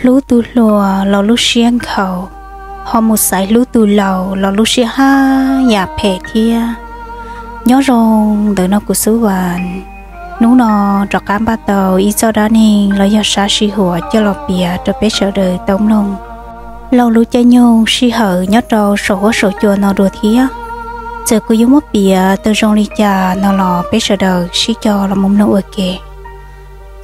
Hlub tus hluas los lub siab nkhaus, ho mus xaiv hlub tus laus los lub siab haj yam phem thiab. Nyob zoo ntawm no kuv xub vas, hnub no rov qab npaj tau ib txoj dab neeg los yog sab sij huam coj los piav rau peb sawv daws tau mloog. Laug lub caij nyoog sij hawm nyob rau saum huab saum cua no dua thiab. Txawm kuv yuav muab piav tau zoo li cas no los peb sawv daws sib cog los mus mloog ua ke.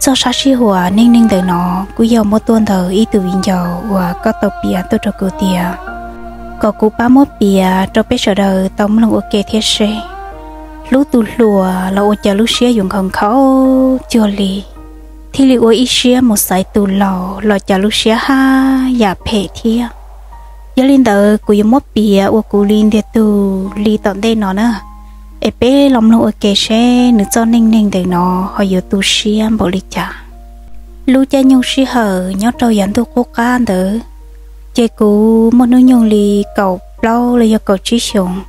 Txoj sab sij huam neej neeg ntawm no kuj yog muab tuaj ntawm ib tug viv ncaus uas koj tau piav tuaj rau kuv tias kom kuv pab muab piav rau peb sawv daws tau mloog ua ke thiab seb hlub tus hluas los ua cas lub siab yuav nkhaus nkhaus cuag li, thiaj li ua ib siab mus xaiv tus laus los cas lub siab haj yam phem thiab. Yog li ntawd kuv yuav muab piav ua kuv li ntiag tug li tom ntej no na, es peb los mloog ua ke seb nws txoj neej neeg ntawm no ho yuav tu siab npaum li cas. Lub caij nyoog sij hawm nyob rau yav ntuj qub qab ntawd, ces kuv muaj hnub nyoog li kaum plaub los yog kaum tsib xyoos.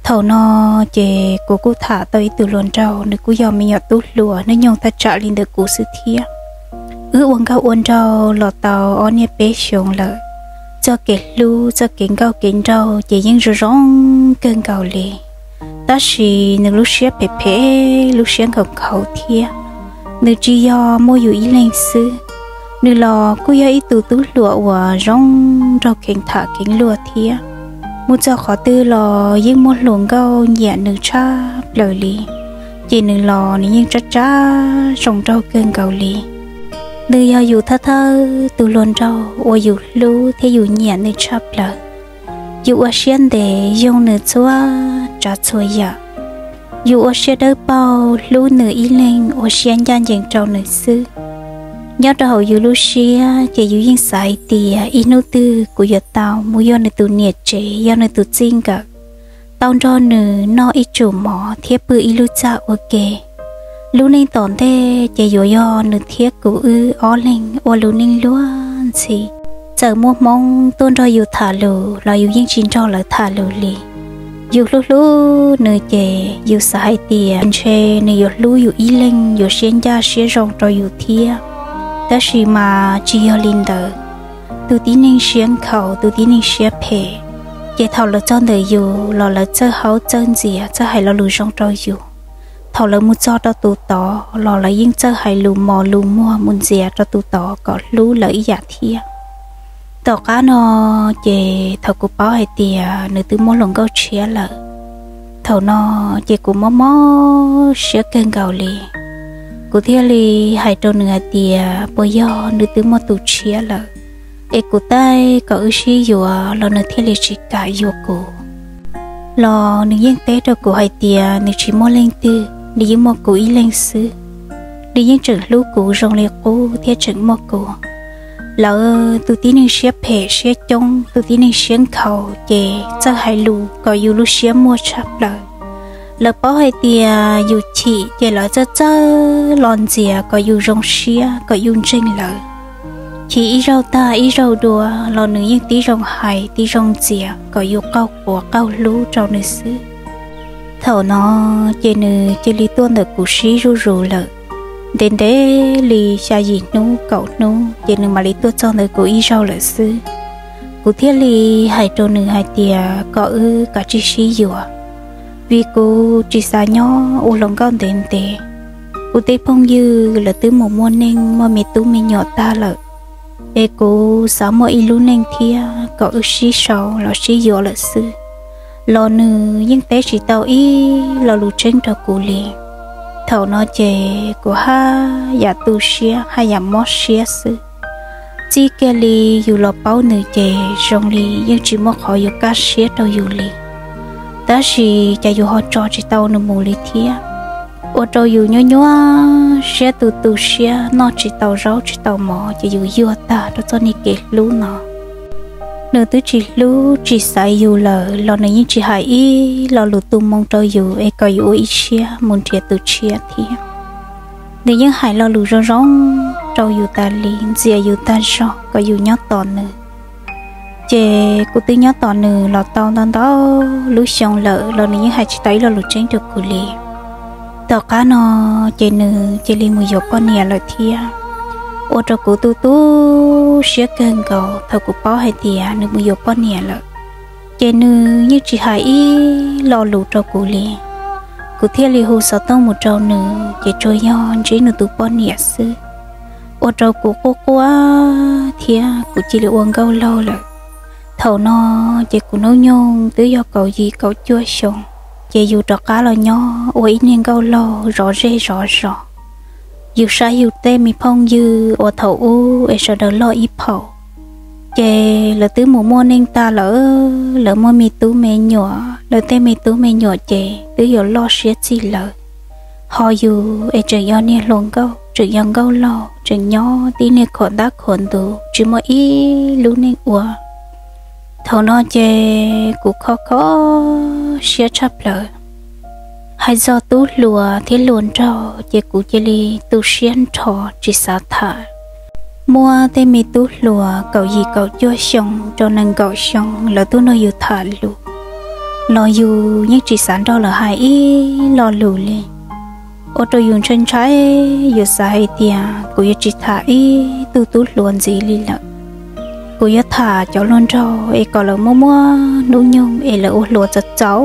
Thaum no ces kuv kuj tham tau ib tug hluas nraug, nws kuj yog me nyuam tub hluas hnub nyoog thaj tsam li ntawm kuv xwb thiab. Wb ua nkauj ua nraug los tau ob niaj peb xyoos lawm. Txoj kev hlub txoj kev nkauj kev nraug ces yeej zoo zoo kawg nkaus li. Tab sis nws lub siab phem phem, lub siab nkhaus nkhaus thiab. Nws tsis yog muaj yus ib leeg xwb, nws los kuj yog ib tug tub hluas uas zoo nraug kheev tham kheev luag thiab. Mus txog qhov twg los yeej muaj hluas nkauj nyiam nws tshaj plaws li, ces nws los nws yeej tsab tsab zoo nraug kawg nkaus li. Nws yog yus thawj thawj tus hluas nraug uas yus hlub thiab yus nyiam nws tshaj plaws. Yus ua siab ntev yoo nws txhua tsav txhua yam. Yus ua siab dawb paug hlub nws ib leeg, ua siab ncaj ncees rau nws xwb. Nyob rau hauv yus lub siab ces yus yeej xav hais tias ib hnub twg kuv yuav tau mus yog nws tus niam tsev, yog nws tus txij nkawm, tau nrog nws noj ib tsum mov thiab pw ib lub txaj ua ke. Lub neej tom ntej ces yuav yog nws thiab kuv wb ob leeg ua lub neej luag ntxhi. Txawm muaj Hmoob tuaj nrog yus tham lus los yus yeej tsis nrog lawv tham lus li. Yus hlub hlub nws ces yus xav hais tias ntshe nws yuav hlub yus ib leeg, yuav siab ncaj siab zoo rau yus thiab. Tab sis mas tsis yog li ntawd. Tus tib neeg siab nkhaus, tus tib neeg siab phem, ces thaum lawv txog ntawm yus los lawv txawj haub txawj ntxias, txawj hais lo lus zoo rau yus. Thaum lawv mus txog rau tus tod los lawv yeej txawj hais lus mos lus muag mus ntxias rau tus tod kom hlub lawv ib yam thiab. Tom qab no ces thaum kuv paub hais tias nws twb muaj hluas nkauj tshiab lawm, thaum no ces kuv mob mob siab kawg nkaus li. Kuv thiaj li hais rau nws hais tias puas yog nws twb muaj tus tshiab lawm, es kuv taij kom wb sib yuav los nws thiaj li tsis kam yuav kuv. Los nws yeej teb rau kuv hais tias nws tsis muaj leej twg, nws yeej muaj kuv ib leeg xwb. Nws yeej tseem hlub kuv zoo li qub thiab tseem muaj kuv. Lawv tus tib neeg siab phem siab coob, tus tib neeg siab nkhaus ces txawj hais lus kom yus lub siab muag tshaj plaws. Lawv paub hais tias yus chim ces lawv txawj txawj los ntxias kom yus zoo siab, kom yus ntseeg lawv. Chim ib zaug tag ib zaug dua los nws yeej tib zoo hais tib zoo ntxias kom yus qaug quav qaug hlub rau nws xwb. Thaum no ces nws cia li tuaj ntawm kuv sib zuj zus lawm. Ntev ntev li xya yim hnub kaum hnub ces nws mam li tuaj txog ntawm kuv ib zaug lawm xwb. Kuv thiaj li hais rau nws hais tias kom wb kav tsij sib yuav, vim kuv tsis xav nyob ua hluas nkauj ntev ntev. Kuv tej phooj ywg lawv twb mus muaj neej muaj me tub me nyuam tag lawm, es kuv xav muaj ib lub neej thiab kom wb sib sau los sib yuav lawm xwb. Los nws yeej teb tsis tau ib lo lus tseeb rau kuv li. Thaum no ces kuv haj yam tu siab haj yam mob siab xwb. Txij kiag li yus los paub nws ces zoo li yeej tsis muaj qhov yuav kaj siab rau yus li. Tab sis cas yus ho tso tsis tau nws mus li thiab, ua rau yus nyuaj nyuaj siab tu tu siab, noj tsis tau zaub tsis tau mov ces yus yuag tag rau txoj niag kev hlub no. Nws twb tsis hlub tsis xaiv yus lawm los nws yeej tsis hais ib lo lus tu moo rau yus es kom yus ua ib siab mus nrhiav tus tshiab thiab. Nws yeej hais lo lus zoo zoo rau yus tas li, ntxias yus tag zog kom yus nyob tos nws. Ces kuv twb nyob tos nws los tau ntau ntau lub xyoo lawm los nws yeej hais tsis tau ib lo lus tseeb rau kuv li. Tom qab no ces nws cia li mus yuav poj niam lawm thiab. ua rau kuv tu tu siab kawg nkaus thaum kuv paub hais tias nws mus yuav poj niam lawm. Ces nws yeej tsis hais ib lo lus rau kuv li. Kuv thiaj li hu xov tooj mus rau nws ces tsuas yog ntsib nws tus poj niam xwb, ua rau kuv quaj quaj thiab kuv cia li ua nkauj laug lawm. Thaum no ces kuv hnub nyoog twb yog kaum yim kaum cuaj xyoo, ces yus rov qab los nyob ua ib niag nkauj laug zov zej zov zos. Yus saib yus tej me phooj ywg uas thaum ub es sawv daws loj ib phaum, ces lawv twb mus muaj neej tag lawm, lawv muaj me tub me nyuam, lawv tej me tub me nyuam ces twb yuav loj siab txij lawm. Ho yus es tseem yog niag hluas nkauj, tseem yog nkauj laug, tseem nyob tib niag khuam ntab khuam ntuv tsis muaj ib lub neej ua. Thaum no ces kuv kho kho siab tshaj plaws. Hais txog tub hluas thiab hluas nraug ces kuv cia li tu siab nrho tsis xav tham. Muaj tej me tub hluas kaum yim kaum cuaj xyoo rau nees nkaum xyoo lawv tuaj nrog yus tham lus, los yus yeej tsis xav nrog lawv hais ib lo lus li. Ua rau yus ntshai ntshai, yus xav hais tias kuv yuav tsis tham ib tug tub hluas ntxiv li lawm. Kuv yuav tham cov hluas nraug es kom lawv muaj muaj hnub nyoog es lawv ua hluas txaus txaus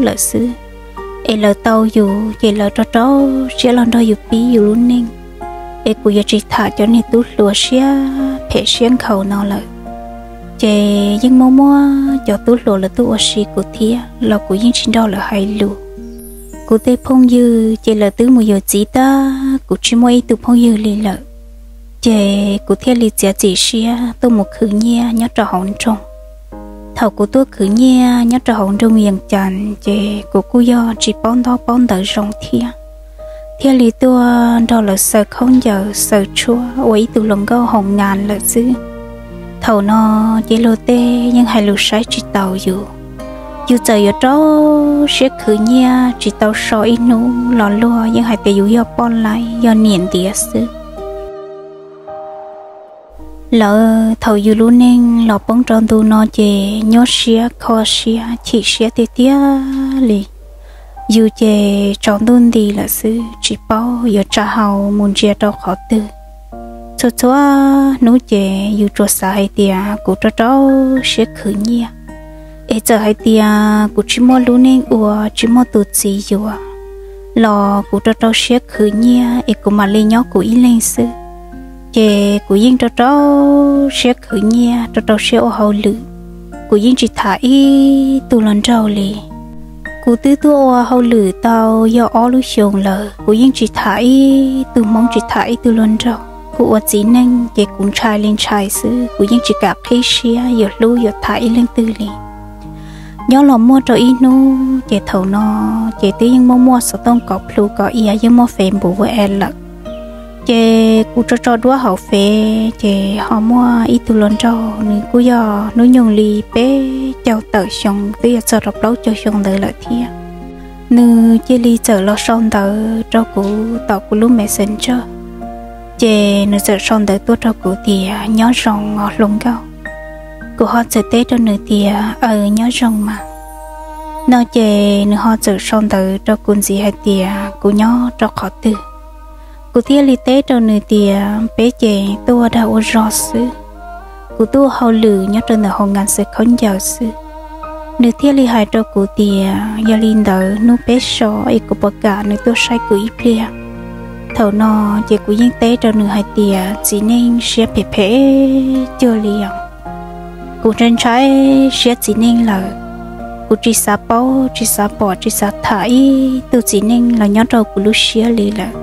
lawm xwb, es lawv tau yus ces lawv rau rau siab los nrog yus pib yus lub neej. Es kuv yuav tsis tham cov niag tub hluas siab phem siab nkhaus no lawm. Ces yeej muaj muaj cov tub hluas lawv tuaj ua si kuv thiab los kuv yeej tsis nrog lawv hais lus. Kuv tej phooj ywg ces lawv twb mus yuav txiv tag, kuv tsis muaj ib tug phooj ywg li lawm. Ces kuv thiaj li txiav txim siab tuaj mus khwv nyiaj nyob rau hauv nroog. Thaum kuv tuaj khwv nyiaj nyob rau hauv nroog Yees Cas ces kuv kuj yog tsis paub ntaub paub ntawv zoo thiab, thiaj li tuaj nrog lawv xaws khaub ncaws xaws tshuaj ua ib tug hluas nkauj hoos ngas lawm xwb. Thaum no ces luag tej yeej hais lus saib tsis taus yus. Yus txawm yuav rau siab khwv nyiaj tsis tau so ib hnub los luag yeej hais tias yus yog poj laib yog niam ntiav xwb. Lawv thaum yus lub neej los poob rau ntu no ces nyuaj siab kho siab chim siab tiag tiag li. Yus ces tsaus ntuj nti lawm xwb tsis paub yuav tsa hau mus ntsia rau qhov twg. Txhua txhua hnub ces yus tsuas xav hais tias kuv rau rau siab khwv nyiaj, es txawm hais tias kuv tsis muaj lub neej ua tsis muaj tus txiv yuav los kuv rau rau siab khwv nyiaj es kuv mam li nyob kuv ib leeg xwb. Ces kuv yeej rau rau siab khwv nyiaj rau rau siab ua hauj lwm, kuv yeej tsis tham ib tug hluas nraug li. Kuv twb tuaj ua hauj lwm tau yog ob lub xyoos lawm kuv yeej tsis tham ib tug hmoob tsis tham ib tug hluas nraug. Kuv ua txiv neej ces kuv ntshai li ntshai xwb kuv yeej tsis kam qhib siab yuav hlub yuav tham ib leej twg li. Nyob los muaj rau ib hnub ces thaum no ces twb yeej muaj muaj xov tooj kov plhu kov iav yeej muaj Facebook WhatsApp lawm. Ces kuv tso tso duab hauv Fev ces ho muaj ib tug hluas nraug nws kuj yog hnub nyoog li peb caug tawm xyoo twb yog txog rau plaub caug xyoo ntawd lawm thiab. Nws cia li txawm los sau ntawv rau kuv tom kuv lub Messenger. Ces nws txawm sau ntawv tuaj rau kuv tias nyob zoo os hluas nkauj. Kuv ho txawm teb rau nws tias aws nyob zoo mas. No ces nws ho txawm sau ntawv rau kuv ntxiv hais tias kuv nyob rau qhov twg. Kuv thiaj li teb rau nws tias peb ces tuaj ua dag ua zog xwb. Kuv tuaj ua hauj lwm nyob rau ntawm hoo nkas xaws khaub ncaws xwb. Nws thiaj li hais rau kuv tias yog li ntawd hnub peb so es kuv puas kam nws tuaj saib kuv ib pliag. Thaum no ces kuv yeej teb rau nws hais tias txiv neej siab phem phem cuag li os. Kuv ntshai ntshai siab txiv neej lawm. Kuv tsis xav paub tsis xav pom tsis xav tham ib tug txiv neej los nyob rau kuv lub siab li lawm.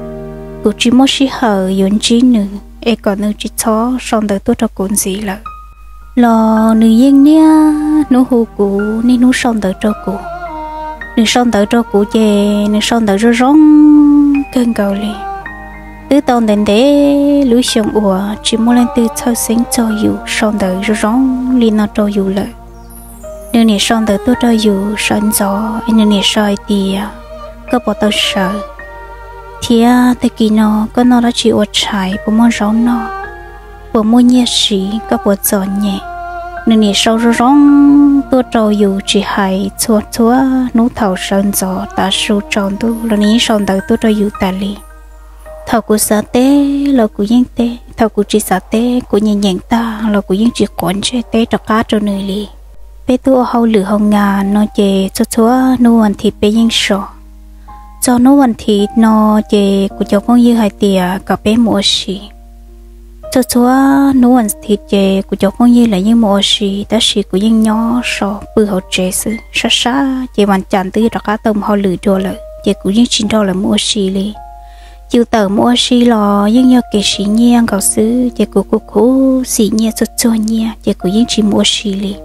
Kuv tsis muaj sij hawm yuav ntsib nws es kom nws tsis txhob sau ntawv tuaj rau kuv ntxiv lawm. Los nws yeej niaj hnub hu kuv niaj hnub sau ntawv rau kuv. Nws sau ntawv rau kuv ces nws sau ntawv zoo zoo kawg nkaus li. Twb tau ntev ntev lub xyoo uas tsis muaj leej twg txhawj xeeb txog yus sau ntawv zoo zoo li no rau yus lawm. Nws niam sau ntawv tuaj rau yus sawv ntxov es nws niam sau hais tias koj puas tau sawv, thiab tag kis no koj noj dab tsi ua tshais puas muaj zaub noj, puas muaj nyiaj siv koj puas txom nyem. Nws niam sau zoo zoo tuaj rau yus tsis hais txhua txhua hnub thaum sawv ntxov tav su tsaus ntuj los nws yeej sau ntawv tuaj rau yus tas li. Thaum kuv xav teb los kuv yeej teb, Thaum kuv tsis xav teb, kuv nyeem nyeem tag los kuv yeej tsis quav ntsej teb rov qab rau nws li. Peb tuaj ua hauj lwm hoo ngas no ces txhua txhua hnub vas thiv peb yeej so. Txog hnub vas thiv no ces kuv cov phooj ywg hais tias kom peb mus ua si. Txhua txhua hnub vas thiv ces kuv cov phooj ywg lawv yeej mus ua si, tab sis kuv yeej nyob so pw hauv tsev xwb, sab sab ces vas cas twb rov qab tau mus hauj lwm dua lawm ces kuv yeej tsis nrog lawv mus ua si li. Yus tawm mus ua si los yeej yog kev siv nyiaj nkaus xwb, ces kuv kuj khuv xim nyiaj txhua txhua nyiaj ces kuv yeej tsis mus ua si li.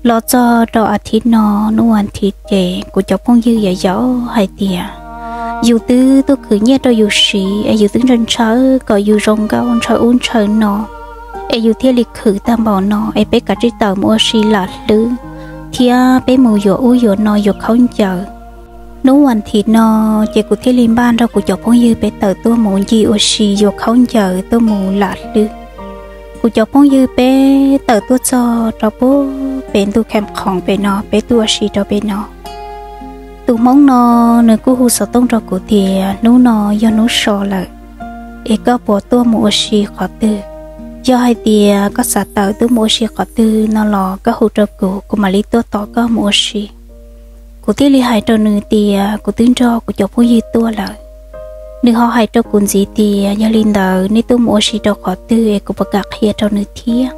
Los txog rau as thiv no, hnub as thiv ces kuv cov phooj ywg yam yaum hais tias yus twb tuaj khwv nyiaj rau yus siv es yus twb ntshaw ntshaw kom yus zoo nkauj ntshaw ub ntshaw no, es yus thiaj li khwv tag npaum no, es peb kav tsij tawm mus ua si lam hlwb thiab peb mus yuav ub yuav no yuav khaub ncaws. Hnub as thiv no ces kuv thiaj li npaj nrog kuv cov phooj ywg peb tawm tuaj mus ncig ua si yuav khaub ncaws tuaj mus lam hlwb. Kuv cov phooj ywg peb tawm tuaj txog rau puag pem ntuj kheem khoom pem no, peb tuaj ua si rau pem no. Tus hmoob no nws kuj hu xov tooj rau kuv tias hnub no yog hnub so lawm, es koj puas tuaj mus ua si qhov twg? Yog hais tias koj xav tawm tuaj mus ua si qhov twg no los koj hu rau kuv, kuv mam li tuaj tos koj mus ua si. Kuv thiaj li hais rau nws tias kuv twb nrog kuv cov phooj ywg tuaj lawm. Nws ho hais rau kuv ntxiv tias yog li ntawd nej tuaj mus ua si rau qhov twg es kuv puas kam qhia rau nws thiab.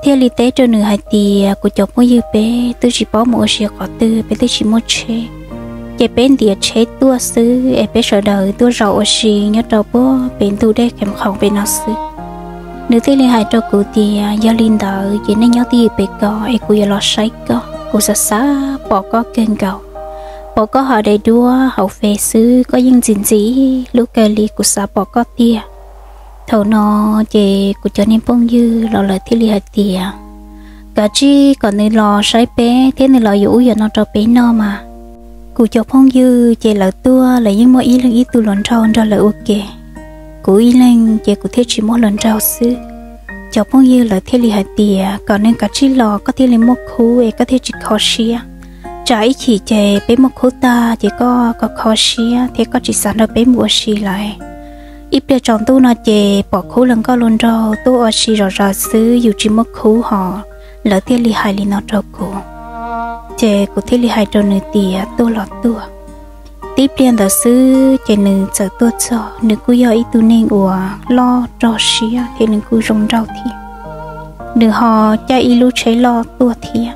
Thiaj li teb rau nws hais tias kuv cov phooj ywg peb twb tsis paub mus ua si qhov twg, peb twb tsis muaj tsheb, ces peb ntiav tsheb tuaj xwb es peb sawv daws tuaj zaum ua si nyob rau puag pem ntug dej kheem khoom pem no xwb. Nws thiaj li hais rau kuv tias yog li ntawd ces nej nyob twj ywm pem ko es kuv yuav los saib koj. Kuv xav xav pom koj kawg nkaus, pom koj hauv daim duab hauv Face xwb koj yeej ntxim ntxim hlub kawg li, kuv xav pom koj tiag. Thaum no ces kuv cov niag phooj ywg los lawv thiaj li hais tias kav tsij kom nws los saib peb thiab nws los yuav ub yuav no rau peb noj mas. Kuv cov phooj ywg ces lawv tuaj lawv yeej muaj ib leeg ib tug hluas nraug nrog lawv ua ke. Kuv ib leeg ces kuv thiaj tsis muaj hluas nraug xwb. Cov phooj ywg lawv thiaj li hais tias kom nws kav tsij los koj thiaj li muaj khub es koj thiaj tsis kho siab. Tsam ib chim ces peb muaj khub tag ces koj kho kho siab thiab koj tsis xav nrog peb mus ua si lawm. Ib pliag tsaus ntuj no ces pom khub hluas nkauj hluas nraug tuaj ua si zom zaws xwb yus tsis muaj khub hos. Lawv thiaj li hais li no rau kuv, ces kuv thiaj li hais rau nws tias tuaj los tuaj. Tib pliag ntawd xwb ces nws txawm tuaj txog, nws kuj yog ib tug neeg uas loj rog siab thiab nws kuj zoo nraug thiab. Nws ho caij ib lub tsheb loj tuaj thiab.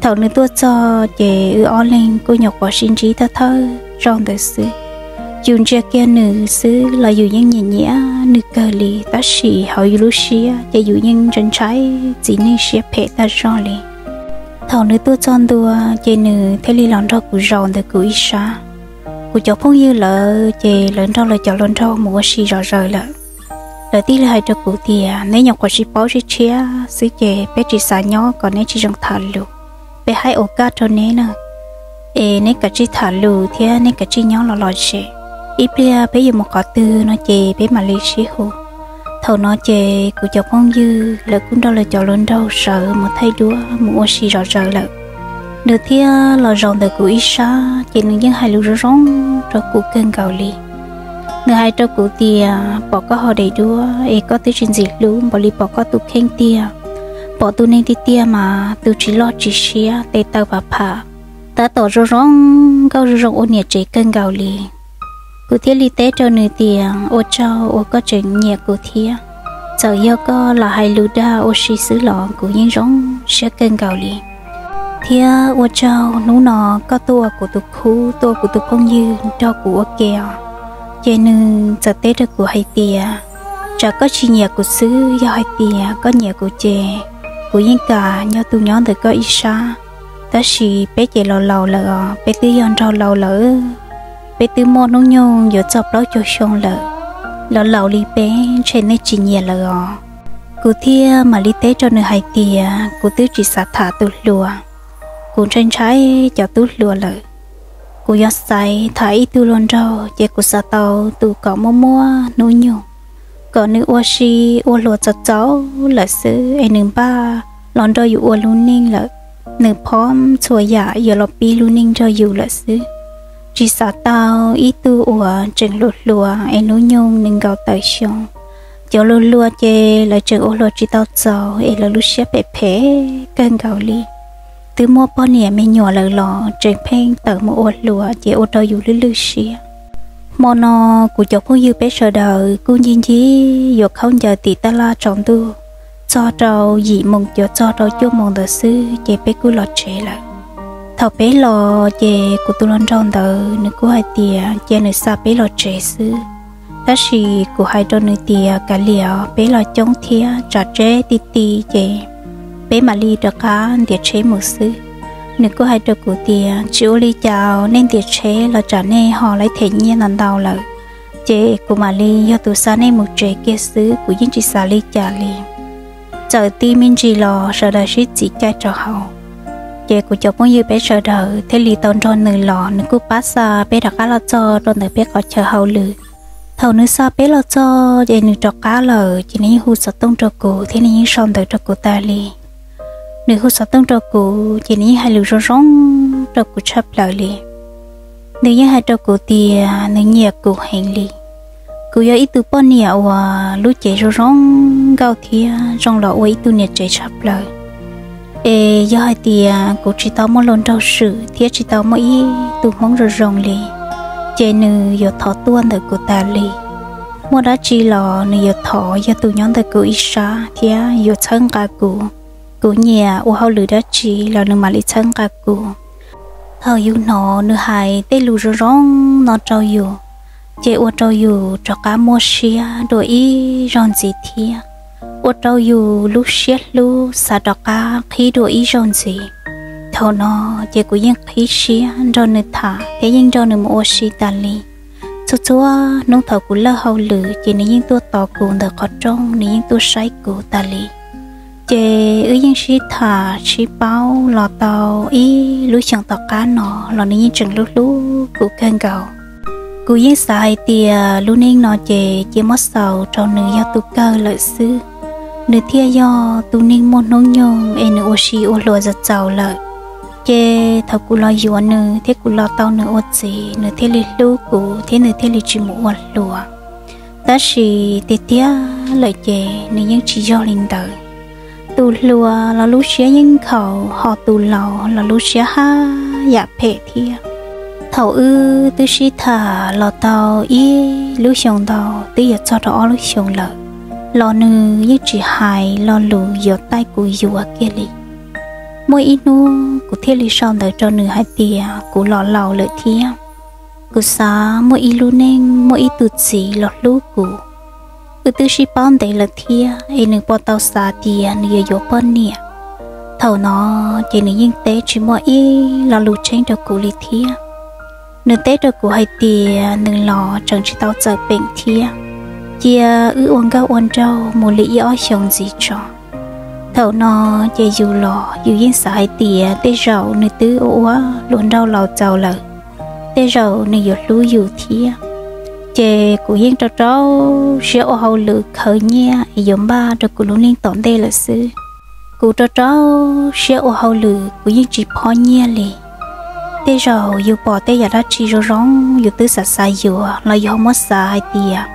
Thaum nws tuaj txog ces wb ob leeg kuj nyuam qhuav sib ntsib thawj thawj zaug ntawd xwb. Yus ntsia kiag nws xwb los yus yeej nyiam nyiam nws kawg li, tab sis hauv yus lub siab ces yus yeej ntshai ntshai txiv neej siab phem tag zog li. Thaum nws tuaj txog ntua ces nws thiaj li los nrog kuv zaum ntawm kuv ib sab. Kuv cov phooj ywg lawv ces lawv nrog lawv cov hluas nraug mus ua si zom zaws lawm. Lawv thiaj li hais rau kuv tias neb nyuam qhuav sib paub tshiab tshiab xwb ces peb tsis xav nyob kom neb tsis zoo tham lus. Peb haib ua kaj rau neb na, es neb kav tsij tham lus thiab neb kav tsij nyob los lom zem. Ib pliag peb yuav mus qhov twg no ces peb mam li sib hu. Thaum no ces kuv cov phooj ywg lawv kuj nrog lawv cov hluas nraug sawv mus thaij duab mus ua si zom zaws lawm. Nws thiaj los zaum ntawm kuv ib sab ces nws yeej hais lus zoo zoo rau kuv kawg nkaus li. Nws hais rau kuv tias pom koj hauv daim duab es koj twb tsis ntxim hlub npaum li pom koj tus kheej tiag. Pom tus neeg tiag tiag mas tus tsis loj tsis siab tes taw phav phav, tab tom zoo zoo nkauj zoo zoo ua niam tsev kawg nkaus li. Kuv thiaj li teb rau nws tias ua tsaug uas koj tseem nyiam kuv thiab. Txawm yog koj lam hais lus dag ua si xwb los kuv yeej zoo siab kawg nkaus li. Thiab ua tsaug hnub no koj tuaj ua kuv tus khub tuaj ua kuv tus phooj ywg nrog kuv ua ke os. Ces nws txawm teb rau kuv hais tias tsam koj tsis nyiam kuv xwb, yog hais tias koj nyiam kuv ces kuv yeej kam nyob tus nyob ntawm koj ib sab. Tab sis peb ces los laus lawm os, peb twb yog nraug laus lawm, peb twb muaj hnub nyoog yuav txog plaub caug xyoo lawm. Los laus li peb ntshe nej tsis nyiam lawm os. Kuv thiaj mam li teb rau nws hais tias kuv twb tsis xav tham tus hluas, kuv ntshai ntshai cov tub hluas lawm. Kuv yuav xaiv tham ib tug hluas nraug ces kuv xav tau tus kom muaj muaj hnub nyoog, kom nws ua si ua hluas txaus txaus lawm xwb es nws npaj los nrog yus ua lub neej lawm. Nws phob txhua yam yuav los pib lub neej nrog yus lawm xwb. Tsis xav tau ib tug uas tseem hluas hluas es hnub nyoog nws nkaum tawm xyoo, Cov hluas hluas ces lawv tseem ua hluas tsis tau txaus es lawv lub siab phem phem kawg nkaus li. Twb muaj poj niam me nyuam lawm los tseem pheej tawm mus ua hluas ces ua rau yus lwj lwj siab. Hmo no kuv cov phooj ywg peb sawv daws kuj ncig ncig yuav khaub ncaws tim tab laj tsaus ntuj, txog rau yim moos yuav txog rau cuaj moos ntawd xwb ces peb kuj los tsev lawm. Thaum peb los ces kuv tus hluas nraug ntawd nws kuj hais tias cia nws xa peb los tsev xwb, tab sis kuv hais rau nws tias kav liam, peb los coob thiab tsam tseb ti ti ces peb mam li rov qab ntiav tsheb mus xwb. Nws kuj hais rau kuv tias tsis ua li cas, nej ntiav tsheb los tsam nej ho laib them nyiaj ntau ntau lawm, ces kuv mam li yog tus xa nej mus tsev kiag xwb, kuv yeej tsis xav li cas li. Txawm tib me ntsis los sawv daws sib txiv caij rau hauv, ces kuv cov phooj ywg peb sawv daws thiaj li tau nrog nws los, nws kuj pab xa peb rov qab los txog rau ntawm peb qhov chaw hauj lwm. Thaum nws xa peb los txog ces nws rov qab lawm ces nws yeej hu xov tooj rau kuv thiab nws yeej sau ntawv rau kuv tas li. Nws hu xov tooj rau kuv ces nws yeej hais lus zoo zoo rau kuv tshaj plaws li. Nws yeej hais rau kuv tias nws nyiam kuv heev li. Kuv yog ib tug poj niam uas lub cev zoo zoo nkauj thiab zoo los ua ib tug niam tsev tshaj plaws, es yog hais tias kuv tsis tau muaj hluas nraug swm thiab tsis tau muaj ib tug hmoob zoo zoo li, ces nws yuav thov tuaj ntawm kuv tas li. Muaj dab tsi los nws yuav thov yog tus nyob ntawm kuv ib sab thiab yuav txhawb nqa kuv. Kuv nyiam ua hauj lwm dab tsi los nws mam li txhawb nqa kuv. Thaum yus hnov nws hais tej lus zoo zoo no rau yus, ces ua rau yus rov qab muaj siab dua ib zaug ntxiv thiab, ua rau yus lub siab hlub xav rov qab qhib dua ib zaug ntxiv. Thaum no ces kuv yeej qhib siab nrog nws tham thiab yeej nrog nws mus ua si tas li. Txhua txhua hnub thaum kuv lig hauj lwm ces nws yeej tuaj tos kuv ntawm qhov rooj, nws yeej tuaj saib kuv tas li. Ces wb yeej sib tham sib paub los tau ib lub xyoos tom qab no los nws yeej tseem hlub hlub kuv kawg nkaus. Kuv yeej xav hais tias lub neej no ces cia muab xaus rau nws yog tus kawg lawm xwb, nws thiaj yog tus neeg muaj hnub nyoog es nws ua si ua hluas txaus txaus lawm. Ces thaum kuv los yuav nws thiab kuv los tau nws ua txiv, nws thiaj li hlub kuv thiab nws thiaj li tsis mus ua hluas. Tab sis tiag tiag lawm ces nws yeej tsis yog li ntawd. Tus hluas los lub siab yeej nkhaus, ho tus laus los lub siab haj yam phem thiab. Thaum wb twb sib tham los tau ib lub xyoos ntau, twb yuav txog rau ob lub xyoos lawm, los nws yeej tsis hais lo lus yuav taij kuv yuav kiag li. Muaj ib hnub kuv thiaj li sau ntawv rau nws hais tias kuv los laus lawm thiab kuv xav muaj ib lub neej, muaj ib tug txiv los hlub kuv. Wb twb sib paub ntev lawm thiab es nws puas tau xav tias nws yuav yuav poj niam. Thaum no ces nws yeej teb tsis muaj ib lo lus tseeb rau kuv li thiab. Nws teb rau kuv hais tias nws los tseem tsis tau txawm peem thiab, cia wb ua nkauj ua nraug mus li ib ob xyoos ntxiv tso. Thaum no ces yus los yus yeej xav hais tias tej zaum nws twb ua ua hluas nraug laus txaus lawm, tej zaum nws yuav hlub yus thiab. Ces kuv yeej rau rau siab ua hauj lwm khaws nyiaj es yuav npaj rau kuv lub neej tom ntej lawm xwb. Kuv rau rau siab ua hauj lwm kuv yeej tsis phob nyiaj li. Tej zaum yus pom tej yam dab tsi zoo zoo yus twb xav xav yuav los yus ho muab xav hais tias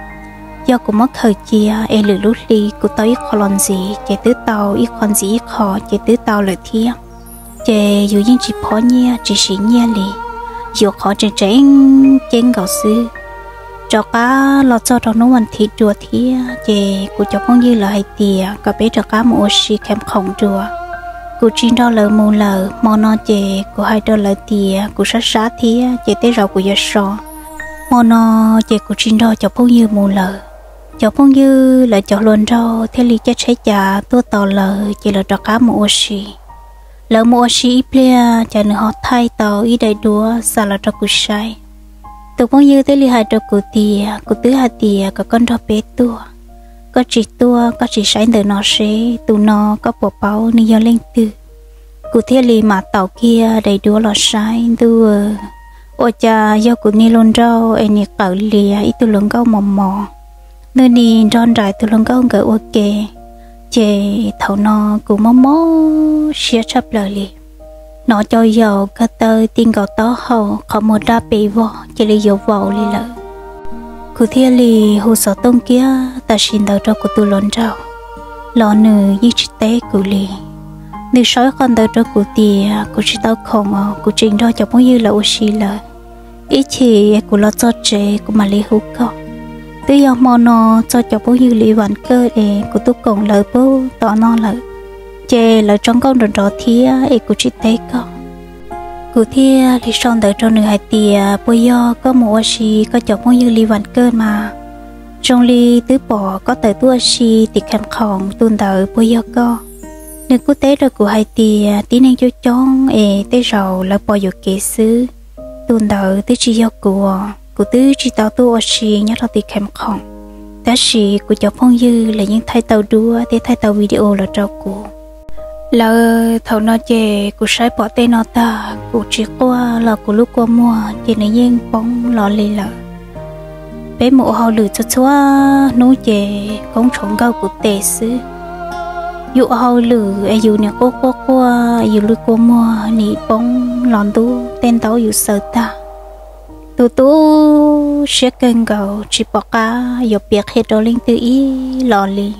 yog kuv muab khaws cia es lwm lub hli kuv tau ib qho los ntxiv ces twb tau ib qho ntxiv ib qho ces twb tau lawm thiab. Ces yus yeej tsis phob nyiaj tsis siv nyiaj li, yuav qhov tseem tseem ceeb nkaus xwb. Rov qab los txog rau hnub vas thiv dua thiab ces kuv cov phooj ywg lawv hais tias kom peb rov qab mus ua si kheev khoom dua. Kuv tsis nrog lawv mus lawm, hmo no ces kuv hais rau lawv tias kuv sab sab thiab ces tej zaum kuv yuav so. Hmo no ces kuv tsis nrog cov phooj ywg mus lawm. Cov phooj ywg lawv cov hluas nraug thiaj li caij tsheb cav tuaj tos lawv ces lawv rov qab mus ua si. Lawv mus ua si ib pliag ces nws ho thaij tau ib daim duab xa los rau kuv saib. Tus phooj ywg thiaj li hais rau kuv tias kuv twb hais tias kom koj nrog peb tuaj, koj tsis tuaj koj tsis saib ntawm no seb tus no koj puas paub nws yog leej twg. Kuv thiaj li mam taus kiag daim duab los saib ntuj, ua cas yog kuv niag hluas nraug es nim qawm lias ib tug hluas nkauj mos mos, nws nim nrog nraim tus hluas nkauj nkawd ua ke. Ces thaum no kuv mob mob siab tshaj plaws li. Hnov cov yaus kawg taw ti nkaus taub hau, qhov muag daj pes vog cia li yuav vau li lawm. Kuv thiaj li hu xov tooj kiag tam sim ntawd rau kuv tus hluas nraug, los nws yeej tsis teb kuv li. Nws sau ib qho ntawv rau kuv tias kuv tsis tau khoom os, kuv tseem nrog cov phooj ywg lawv ua si lawm. Ib chim kuv los txog tsev kuv mam li hu koj. Twb yog hmo no txog cov phooj ywg li vas kawj es kuv tuaj koom lawv puag tom no lawm, ces lawv tso nkauj nrov nrov thiab es kuv tsis teb koj. Kuv thiaj li sau ntawv rau nws hais tias puas yog koj mus ua si koj cov phooj ywg li vas kawj mas, zoo li twb pom koj tawm tuaj ua si tim kheem khoom tus ntawd puas yog koj. Nws kuj teb rau kuv hais tias tib neeg coob coob es tej zaum lawv pom yuam kev xwb, tus ntawd twb tsis yog kuv. Kuv twb tsis tau tuaj ua si nyob rau tim kheem khoom, tab sis kuv cov phooj ywg lawv yeej thaij tau duab thiab thaij tau video los rau kuv. Lawv thaum no ces kuv saib pom tej no tag kuv tsis quaj los kuv lub kua muag ces nws yeej poob los li lawm. Peb mus ua hauj lwm txhua txhua hnub ces koob tshuav nkauj kuv tes xwb. Yus ua hauj lwm es yus nim quaj quaj quaj, yus lub kua muag nim poob los ntub tej ntaub yus xaws tag. Tu tu siab kawg nkaus tsis pom qab yuav piav qhia rau leej twg ib los li.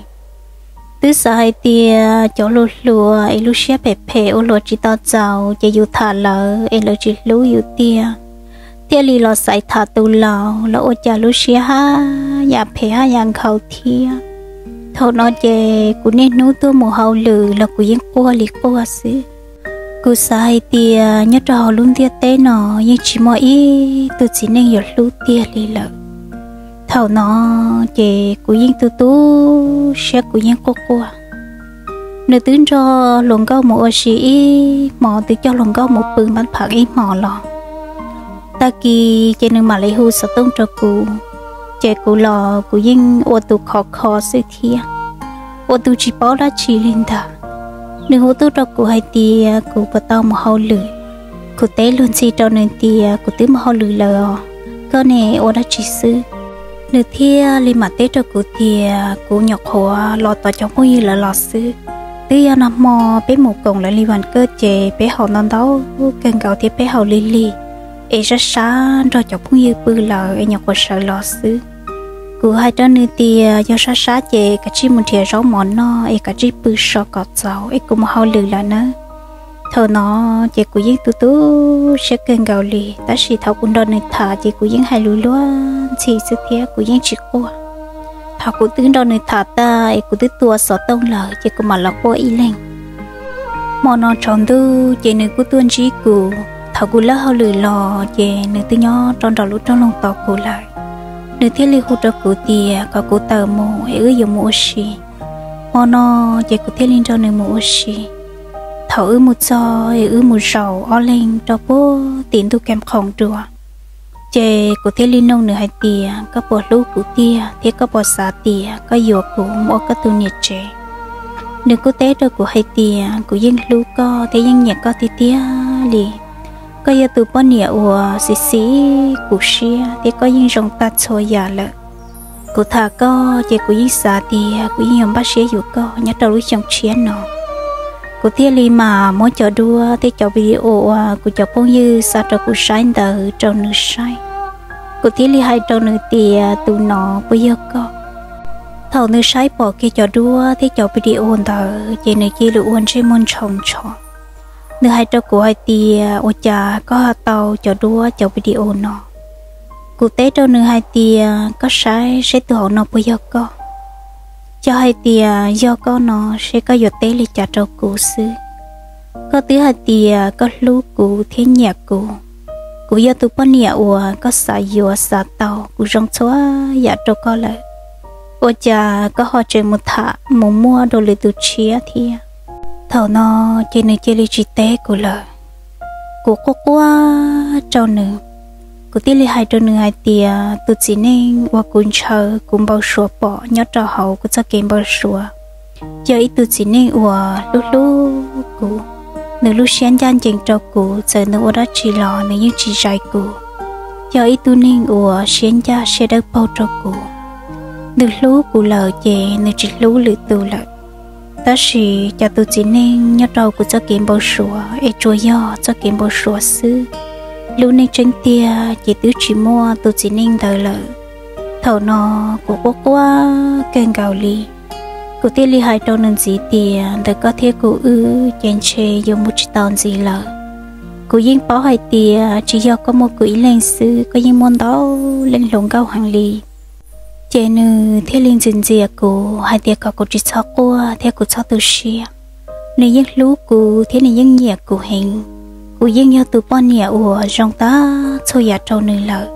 Twb xav hais tias cov hluas hluas es lub siab phem phem ua hluas tsis tau txaus ces yus tham lawv es lawv tsis hlub yus tiag, thiaj li los xaiv tham tus laus los ua cas lub siab haj yam phem haj yam nkhaus thiab. Thaum no ces kuv niaj hnub tuaj mus hauj lwm los kuv yeej quaj li quaj xwb. Kuv xav hais tias nyob rau hauv lub ntiaj teb no yeej tsis muaj ib tug txiv neej yuav hlub tiag li lawm. Thaum no ces kuv yeej tu tu siab kuv yeej quaj quaj. Nws twb nrog hluas nkauj mus ua si ib hmo, twb coj hluas nkauj mus pw npab phav ib hmo los, tag kis ces nws mam li hu xov tooj rau kuv, ces kuv los kuv yeej ua tus khov kho xwb thiab, ua tus tsis paub dab tsi li ntag. Nws hu tuaj rau kuv hais tias kuv puas tau mus hauj lwm. Kuv teb luag ntxhi rau nws tias kuv twb mus hauj lwm lawm os, koj ne ua dab tsi xwb? Nws thiaj li mam teb rau kuv tias kuv nyuam qhuav los tom cov phooj ywg lawv los xwb. Twb yog nag hmo peb mus koom lawv li vas kawj ces peb haus ntau ntau kawg nkaus thiab peb haus lig lig, es sab sab nrog cov phooj ywg pw lawm es nyuam qhuav sawv los xwb. Kuv hais rau nws tias yog sab sab ces kav tsij mus nrhiav zaub mov noj es kav tsij pw so kom txaus es kuv mus hauj lwm lawm nawb. Thaum no ces kuv yeej tu tu siab kawg nkaus li, tab sis thaum kuv nrog nws tham ces kuv yeej hais lus luag ntxhi xwb thiab kuv yeej tsis quaj. Thaum kuv twb nrog nws tham tag es kuv twb tua xov tooj lawm ces kuv mam los quaj ib leeg. Hmo no tsaus ntuj ces nws kuj tuaj ntsib kuv. Thaum kuv lawb hauj lwm los ces nws twb nyob rau nram lub rooj loog tos kuv lawm. Nws thiaj li hu rau kuv tias kom kuv tawm mus es wb yuav mus ua si. Hmo no ces kuv thiaj li nrog nws mus ua si. Thaum wb mus txog es wb mus zaum ob leeg rau puag tim ntug kev khoom dua, ces kuv thiaj li nug nws hais tias koj puas hlub kuv tiag thiab koj puas xav tias koj yuav kuv mus ua koj tus niam tsev? Nws kuj teb rau kuv hais tias kuv yeej hlub koj thiab yeej nyiam koj tiag tiag li. Koj yog tus poj niam uas xis xis kuv siab thiab koj yeej zoo tag txhua yam lawm. Kuv tham koj ces kuv yeej xav tias kuv yeej yuav npaj siab yuav koj nyob rau lub xyoo tshiab no. Kuv thiaj li mam muab cov duab thiab cov video uas kuv cov phooj ywg xa rau kuv saib ntawd rau nws saib. Kuv thiaj li hais rau nws tias tus no puas yog koj? Thaum nws saib pom kiag cov duab thiab cov video ntawd ces nws cia li ua ntsej muag ntshoo ntsho. Nws hais rau kuv hais tias ua cas koj ho tau cov duab cov video no? Kuv teb rau nws hais tias koj saib seb tus hauv no puas yog koj. Yog hais tias yog koj no seb koj yuav teb li cas rau kuv xwb. Koj twb hais tias koj hlub kuv thiab nyiam kuv. Kuv yog tus poj niam uas koj xav yuav xav tau, kuv zoo txhua yam rau koj lawm. Ua cas koj ho tseem mus tham mus muaj dua lwm tus tshiab thiab? Thaum no ces nws cia li tsis teb kuv lawm. Kuv quaj quaj rau nws. Kuv thiaj li hais rau nws hais tias tus txiv neej uas kuv ntshaw kuv npau suav pom nyob rau hauv kuv txoj kev npau suav yog ib tug txiv neej uas hlub hlub kuv. Nws lub siab ncaj ncees rau kuv, txawm nws ua dab tsi los nws yeej tsis zais kuv. Yog ib tug neeg uas siab ncaj siab dawb paug rau kuv. Nws hlub kuv lawm ces nws tsis hlub lwm tus lawm. Tab sis cov tus txiv neej nyob rau kuv txoj kev npau suav es tsuas yog txoj kev npau suav xwb. Lub neej tseeb tiag ces twb tsis muaj tus txiv neej ntawd lawm. Thaum no kuv quaj quaj kawg nkaus li. Kuv thiaj li hais rau nws ntxiv tias ntawm koj thiab kuv wb ces ntshe yuav mus tsis tau ntxiv lawm. Kuv yeej paub hais tias tsis yog koj muaj kuv ib leeg xwb, koj yeej muaj ntau leej hluas nkauj heev li. Ces nws thiaj li ntxias ntxias kuv hais tias kom kuv tsis txhob quaj thiab kuv txhob tu siab. Nws yeej hlub kuv thiab nws yeej nyiam kuv heev. Kuv yeej yog tus poj niam uas zoo tab txhua yam rau nws lawm.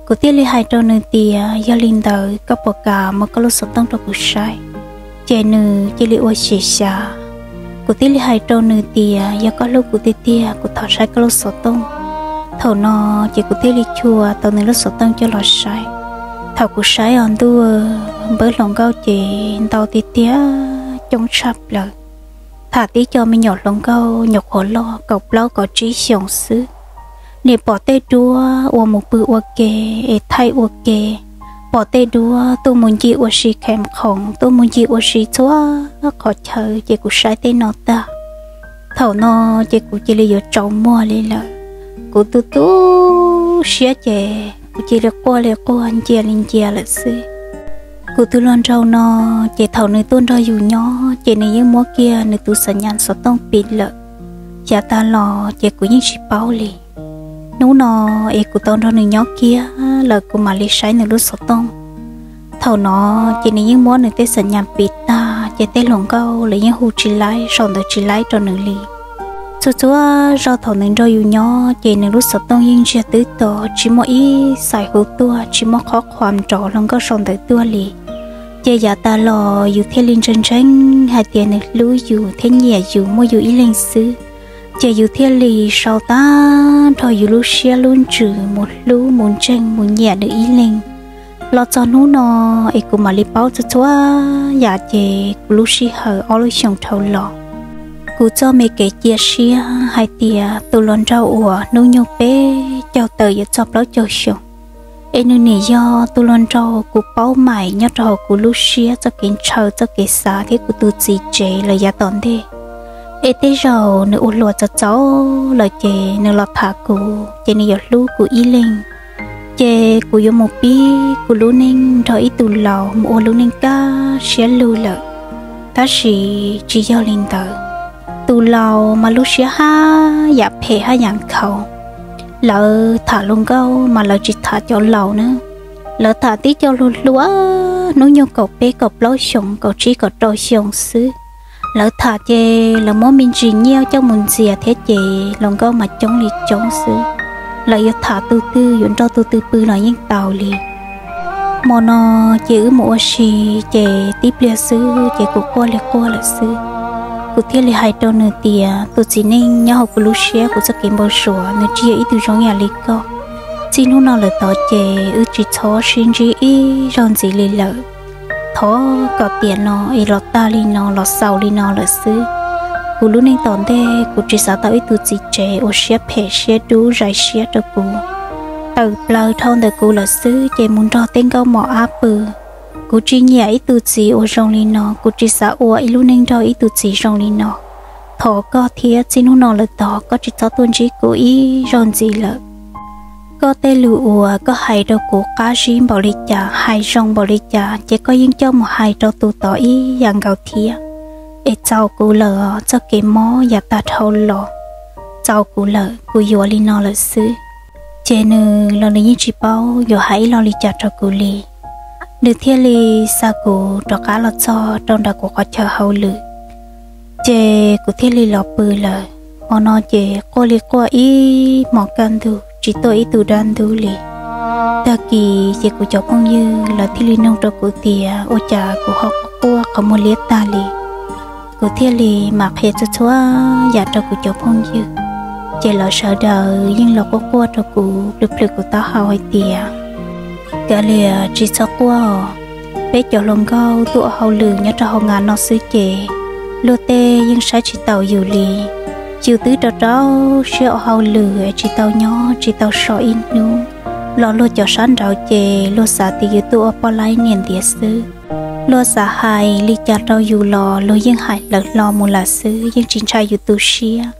Kuv thiaj li hais rau nws tias yog li ntawd koj puas kam muab koj lub xov tooj rau kuv saib? Ces nws cia li ua xyem xyav. Kuv thiaj li hais rau nws tias yog koj hlub kuv tiag tiag kuv thov saib koj lub xov tooj. Thaum no ces kuv thiaj li chua tau nws lub xov tooj coj los saib. Thaum kuv saib os ntuj, npawb hluas nkauj ces ntau tiag tiag, coob tshaj plaws. Tham tib co me nyuam hluas nkauj nyuam qhuav loj kaum plaub kaum tsib xyoos xwb. Nim pom tej duab uas mus pw ua ke es thaij ua ke, pom tej duab tuaj mus ncig ua si khem khoom, tuaj mus ncig ua si txhua qhov chaw ces kuv saib tej no tag. Thaum no ces kuv cia li yuav tsaus muag li lawm. Kuv tu tu siab ces kuv cia li quaj li quaj ncia li ncia lawm xwb. Kuv tus hluas nraug no ces thaum nws tuaj nrog yus nyob ces nws yeej muab kiag nws tus xam nyas xov tooj pim lawm. Yav tas los ces kuv yeej tsis paub li. Hnub no es kuv tau nrog nws nyob kiag lawm kuv mam li saib nws lub xov tooj. Thaum no ces nws yeej muab nws tej xam nyas pim tag ces tej hluas nkauj lawv yeej hu tsis laib, sau ntawv tsis laib rau nws li. Txhua txhua zaug thaum nws nrog yus nyob ces nws lub xov tooj yeej ntsiag twb to, tsis muaj ib xais hu tuaj, tsis muaj qhob qhuas nrov hluas nkauj sau ntawv tuaj li. Ces yav tas los yus thiaj li ntseeg ntseeg hais tias nws hlub yus thiab nyiam yus muaj yus ib leeg xwb. Ces yus thiaj li sau tag nrho yus lub siab lub ntsws mus hlub mus ntseeg mus nyiam nws ib leeg. Los txog hnub no es kuv mam li paub txhua txhua yam ces kuv lub sij hawm ob lub xyoos dhau los, kuv txoj me kev cia siab hais tias tus hluas nraug uas hnub nyoog peb caug tawm yuav txog plaub caug xyoo, es nws nim yog tus hluas nraug kuv paub maim nyob rau hauv kuv lub siab txoj kev ntshaw txoj kev xav thiab kuv tus txiv tsev lawm yav tom ntej. Es tej zaum nws ua hluas txaus txaus lawm ces nws los tham kuv ces nws yuav hlub kuv ib leeg. Ces kuv yuav mus pib kuv lub neej nrog ib tug laus mus ua lub neej kaj siab lug lawm. Tab sis tsis yog li ntawd. Tus laus mas lub siab haj yam phem haj yam nkhaus. Lawv tham hluas nkauj mas lawv tsis tham cov laus na. Lawv tham tib co hluas hluas hnub nyoog kaum peb kaum plaub xyoos kaum tsib kaum rau xyoo xwb. Lawv tham ces lawv muab me ntsis nyiaj coj mus ntxias thiab ces hluas nkauj mas coob li coob xwb. Lawv yuav tham tus twg yuav nrog tus twg pw los yeej tau li. Hmo no ces wb mus ua si, ces tib pliag xwb ces kuv quaj li quaj lawm xwb. Kuv thiaj li hais rau nws tias tus txiv neej nyob hauv kuv lub siab kuv txoj kev npau suav nws tsis yog ib tug zoo yam li koj. Txij hnub no lawm tod ces wb tsis txhob sib ntsib ib zaug ntxiv li lawm. Thov kom tiam no es los tag li no los xaus li no lawm xwb. Kuv lub neej tom ntej kuv tsis xav tau ib tug txiv tsev uas siab phem siab dub zais siab rau kuv, tawm plaws dhau ntawm kuv lawm xwb ces mus nrog tej nkauj mos ab pw. Kuv tsis nyiam ib tug txiv uas zoo li no, kuv tsis xav ua ib lub neej nrog ib tug txiv zoo li no. Thov koj thiab txij hnub no lawm tod koj tsis txhob tuaj ntsib kuv ib zaug ntxiv lawm. Koj tej lus uas koj hais rau kuv qab zib npaum li cas, hais zoo npaum li cas ces koj yeej coj mus hais rau tus tod ib yam nkaus thiab. Es txaus kuv lawm, txoj kev mob yav tag dhau los txaus kuv lawm, kuv yuav li no lawm xwb. Ces nws los nws yeej tsis paub yuav hais ib lo li cas rau kuv li. Nws thiaj li xa kuv rov qab los txog rau nram kuv qhov chaw hauj lwm, ces kuv thiaj li los pw lawm. Hmo no ces quaj li quaj ib hmos kaj ntug tsis tuaj ib tug dab ntub li. Tag kis ces kuv cov phooj ywg lawv thiaj li nug rau kuv tias ua cas kuv ho quaj qhov muag liab tag li. Kuv thiaj li mam qhia txhua txhua yam rau kuv cov phooj ywg, ces lawv sawv daws yeej los quaj quaj rau kuv plhws plhws kuv taub hau hais tias kav liam tsis txhob quaj. Peb cov hluas nkauj tuaj ua hauj lwm nyob rau hauv ngas no xwb ces luag tej yeej saib tsis taus yus li. Yus twb rau rau siab ua hauj lwm es tsis tau nyob tsis tau so ib hnub los luag cov sab nraud ces luag xav tias yus tuaj ua poj laib niam ntiav xwb. Luag xav hais li cas rau yus los luag yeej hais lawm hlo mus lawm xwb, yeej tsis ntshai yus tu siab.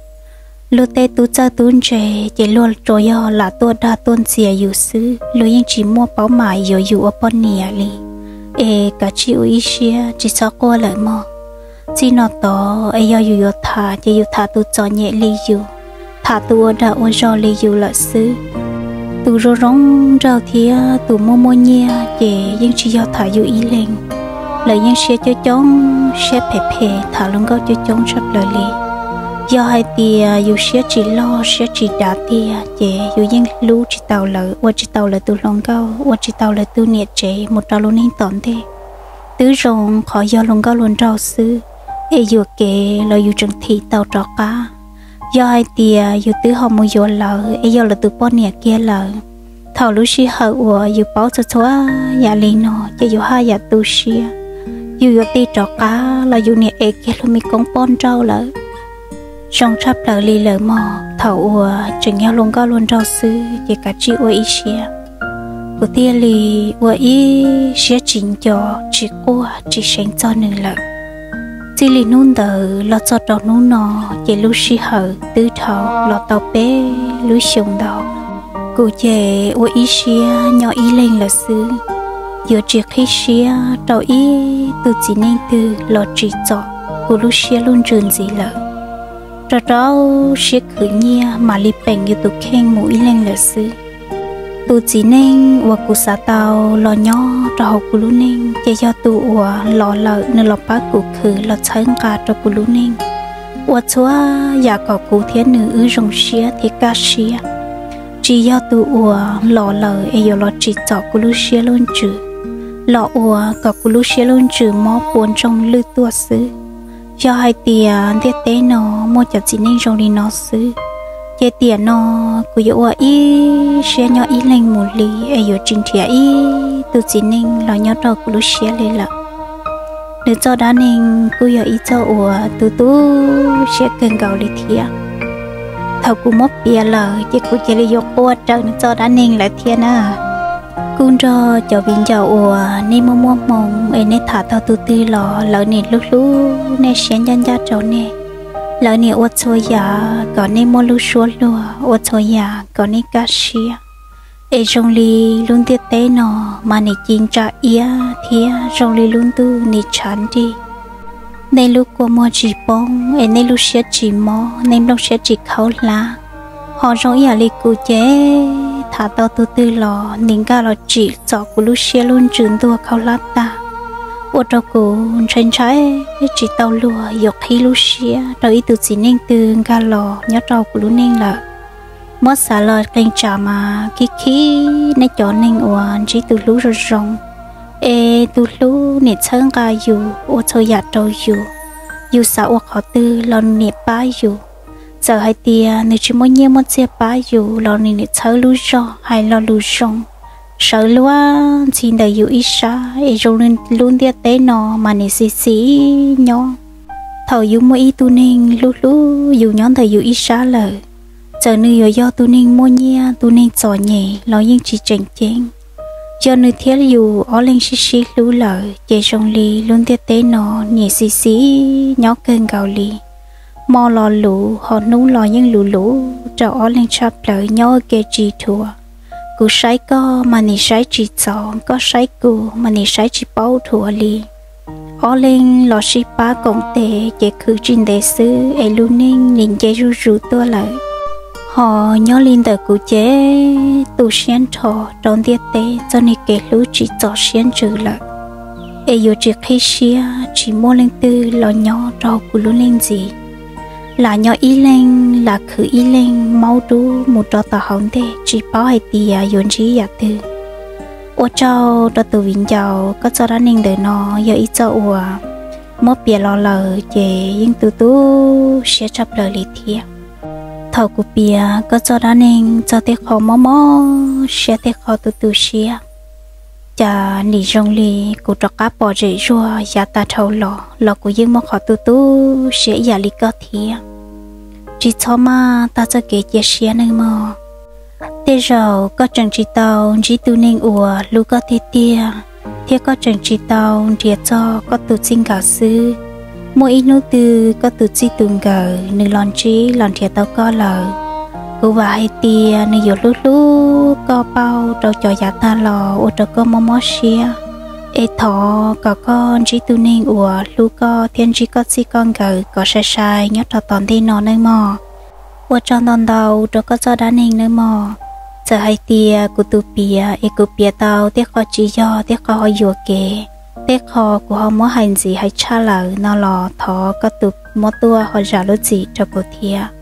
Luag tej tub txawj tub ntse ces luag tsuas yog lam tuaj dag tuaj ntxias yus xwb, luag yeej tsis muaj paub mam yuav yus ua poj niam li. Es kav tsij ua ib siab tsis txhob quaj lawm mog. Txij no tod es yog yus yuav tham ces yus tham tus txom nyem li yus, tham tus ua dag ua zog li yus lawm xwb. Tus zoo zoo nraug thiab tus muaj muaj nyiaj ces yeej tsis yog tham yus ib leeg. Lawv yeej siab coob coob, siab phem phem, tham hluas nkauj coob coob tshaj plaws li. Yog hais tias yus siab tsis loj siab tsis dav tiag ces yus yeej hlub tsis tau lawv, ua tsis tau lawv tus hluas nkauj, ua tsis tau lawv tus niam tsev mus rau lub neej tom ntej. Twb zoo qhov yog hluas nkauj hluas nraug xwb, es yuam kev los yus tseem thim tau rov qab. Yog hais tias yus twb ho mus yuav lawv es yog lawv tus poj niam kiag lawm, thaum lub sij hawm uas yus paub txhua txhua yam li no ces yus haj yam tu siab. Yus yuav tig rov qab los yus niam ev kiag lub me koob poj nrauj lawm. Zoo tshaj plaws li lawm mog, thaum uas tseem yog hluas nkauj hluas nraug xwb ces kav tsij ua ib siab. Kuv thiaj li ua ib siab tsis nco, tsis quaj tsis seev txog nws lawm. Txij li hnub ntawd los txog rau hnub no ces lub sij hawm twb dhau los tau peb lub xyoo ntau. Kuv ces ua ib siab nyob ib leeg lawm xwb, yuav tsis qhib siab rau ib tug txiv neej twg los tsim txom kuv lub siab lub ntsws ntxiv lawm. Rau rau siab khwv nyiaj mam li peem yus tus kheej mus ib leeg lawm xwb. Tus txiv neej uas kuv xav tau los nyob rau hauv kuv lub neej ces yog tus uas los lawm nws los pab kuv khwv los txhawb nqa rau kuv lub neej, ua txhua yam kom kuv thiab nws wb zoo siab thiab kaj siab. Tsis yog tus uas los lawm es yuav los tsim txom kuv lub siab lub ntsws, los ua kom kuv lub siab lub ntsws mob puas ntsoog lwj tuaj xwb. Yog hais tias ntiaj teb no muaj cov txiv neej zoo li no xwb, ces tiam no kuv yuav ua ib siab nyob ib leeg mus li es yuav tsis nrhiav ib tug txiv neej los nyob rau kuv lub siab li lawm. Nws txoj dab neeg kuj yog ib txoj uas tu tu siab kawg nkaus li thiab. Thaum kuv muab piav lawm ces kuv cia li yuav quaj raws nws txoj dab neeg lawm thiab na. Kuj nrog cov viv ncaus uas nej muaj muaj hmoo es nej tham tau tus twg los lawv nim hlub hlub nej siab ncaj ncaj rau nej. Lawv nim ua txhua yam kom nej muaj lub suab luag, ua txhua yam kom nej kaj siab. Es zoo li lub ntiaj teb no mas nim ci ntsa iab thiab zoo li lub ntuj nim tshav nrig. Nej lub kua muag tsis poob es nej lub siab tsis mob, nej nplooj siab tsis khaub hlab. Ho zoo ib yam li kuv ces tham tau tus twg los nim nkag los tsim txom kuv lub siab lub ntsws ntuag khaub hlab tag, ua rau kuv ntshai ntshai tsis tau luag yuav qhib lub siab rau ib tug txiv neej twg nkag los nyob rau kuv lub neej lawm. Muab xav los qee tsam mas khib khib nej cov neeg uas ntsib tus hlub zoo zoo, es tus hlub nim txhawb nqa yus, ua txhua yam rau yus. Yus xav ua qhov twg los nws nim pab yus. Txawm hais tias nws tsis muaj nyiaj muaj txiag pab yus los nws nim txhawb lub zog hais lo lus zoo, sawv luag ntxhi ntawm yus ib sab es zoo li lub ntiaj teb no mas nim xis xis nyob. Thaum yus muaj ib tug neeg hlub hlub yus nyob ntawm yus ib sab lawm, txawm nws yuav yog tus neeg muaj nyiaj tus neeg txom nyem los yeej tsis tseem ceeb. Yog nws thiab yus ob leeg sib sib hlub lawm ces zoo li lub ntiaj teb no nim xis xis nyob kawg nkaus li. Hmo los luv ho hnub los yeej luv luv rau ob leeg tshaj plaws nyob ua ke tsis dhuav. Kuv saib koj mas nim saib tsis txaus, koj saib kuv mas nim saib tsis paub dhuav li. Ob leeg los sib pab koom tes ces khwv tsis ntev xwb es lub neej nim nce zuj zus tuaj lawm. Ho nyob li ntawm kuv ces tu siab nrho rau ntiaj teb txoj niag kev hlub tsim txom siab ntsws lawm, es yuav tsis qhib siab tsis muaj leej twg los nyob rau kuv lub neej ntxiv. Lam nyob ib leeg, lam khwv ib leeg maub dub mus rau tom hauv ntej tsis paub hais tias yuav ntsib yam twg. Ua tsaug rau tus viv ncaus, koj txoj dab neeg ntawm no yog ib txoj uas muab piav los lawm ces yeej tu tu siab tshaj plaws li thiab. Thaum kuv piav koj txoj dab neeg txog tej qho mob mob siab tej qho tu tu siab, cas nim zoo li kuv rov qab pom zem zuag yav tas dhau los los kuv yeej muaj qhov tu tu siab ib yam li koj thiab. Tsis txhob maj tag txoj kev cia siab nawb mog. Tej zaum koj tseem tsis tau ntsib tus neeg uas hlub koj tiag tiag, thiab koj tseem tsis tau nrhiav txog koj tus txij nkawm xwb. muaj ib hnub twg koj tus txij tus nkawm nws los ntsib los nrhiav tau koj lawm, kuv vam hais tias nws yuav hlub hlub koj pauj rau cov yav tag los ua rau koj mob mob siab. Es thov kom koj ntsib tus neeg uas hlub koj thiab ntsib koj txij koj nkawm kom sai sai nyob rau tom ntej no nawb mog. Ua tsaug ntau ntau rau koj txoj dab neeg nawb mog. Txawm hais tias kuv tus piav es kuv piav tau tej qho tsis yog, tej qho ho yuam kev, tej qho kuv ho muab hais ntxiv hais tshaj lawm no los thov koj tus muab tuaj ho zam lub txim rau kuv thiab.